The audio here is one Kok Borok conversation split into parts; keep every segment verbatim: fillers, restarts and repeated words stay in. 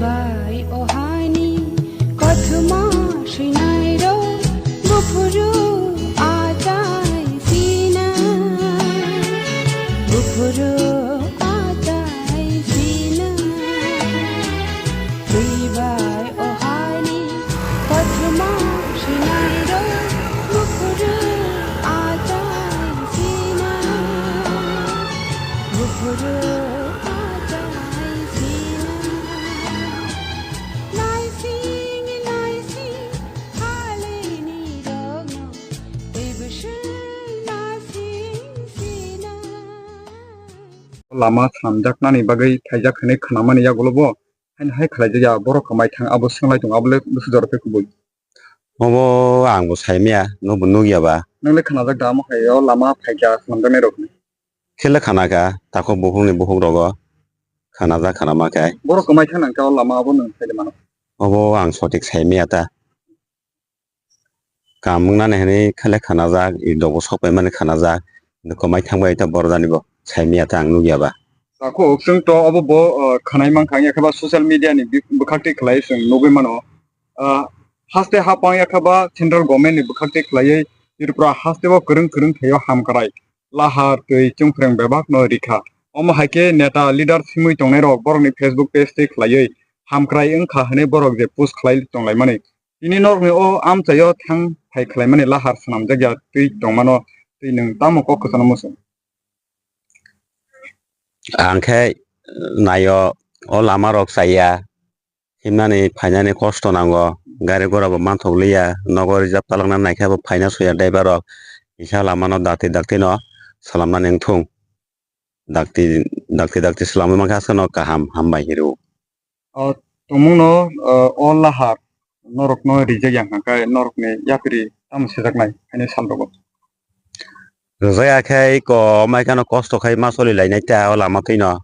Bai o hani kothoma swinairok buphuru achai sina, buphuru achai sina. Twi bai o hani kothoma swinairok buphuru achai sina, buphuru achai sina. Naising naising halini rokno teibo swing nasing sina. Lama swnamjaknani bagwi phaijak hwnwi khwnamani yagulo bo haino hai khlaijak ya, borok kwmai thang abo swnglai tongo, abo le bwswk jora khe kubui. Obo ang bo sai maya, nobo nukya ba. Nwng le khwnajak da omo hai o lama phaikha swnamjaknai rokni? Khe le khana kha, takhuk bukhukni bukhuk rogo khwnajak khwnama khe. Borok kwmai thang nang khe o lama abo nwng sai de mano? Obo ang sotik sai maya ta. Kam wngnani hwnwi khe le khwnajak, i dogo sok paimani khwnajak, kwmai thang bai ta borok jani bo sai maya ta ang nukya ba. Takhuk chwng to obo bo, uh, khwnai mankha, wngya khe ba social media ni bi-, bwkhak twi khlai chwng nugwi mano. Ah, haste hapang ya khe ba central government ni bwkhak twi khlaiwi Tripura haste o kwrwng kwrwng thaio hamkrai, lahar twi chwngphreng bebak no rikha. Omo hai khe neta leader simwi tongnai rok borokni Facebook page twi khlaiwi hamkrai wngkha hwnwi borok je post khlai tonglaimani. Tini norokni o amchaio thang phai khlaimani lahar swnamjakya twi tongmano twi nwng tamo kok kwchangno muchung? Ang khe naio o lama rok chaya. Himnani phainani kosto nango, gari gora bo manthok liya, nogo reserve talokna naikhe bo phaina soya driver rok, kisa lamano dakti dakti no salamnani wngthung, dakti dakti dakti swlamwi mankhe aswkno kaham hambai hiro. O tongmungno, o, o lahar norokno rijak ya hwnka khe norokni yapri tamo sijaknai haino sal rwgo. Rwjak ya khe iko mai kheno kosto khai ma soli lainai ta o lama twino.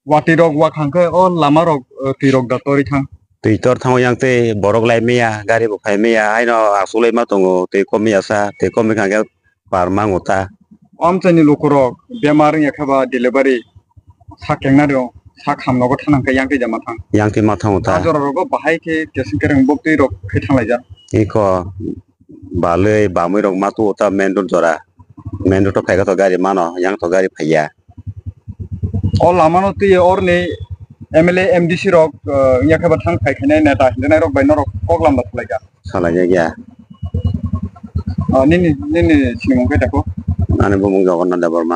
Watwi rok wakhang khe o lama rok, eh, twi rok da torwi thang. Twi tor thango yang tei borok lai maya, gari bo phai maya, haino aswk lai ma tongo, twi kom maya sa, twi kom wngkha khe par mango ta. O amchaini lukurok bemar wngya khe ba delivery sak kengnari rok sak ham nogo thanang khe yang twi jama thang. Yang twi ma thango ta. A jora rogo bahai khe keseng kereng bok twi rok khai thanglaijak. Iko balwi bamwi rok ma tuo ta main road jora. Main road o phaikha to gari mano, yang to gari phaiya. O lamano twi orni M L A, M D C rok, eh, wngya khe ba thang phai khainai neta hinjanai rok bai norok kok lam da khlaikha. Salai ya. O nini, nini sinimung khe tako? Ani bumung Jagannath Debbarma.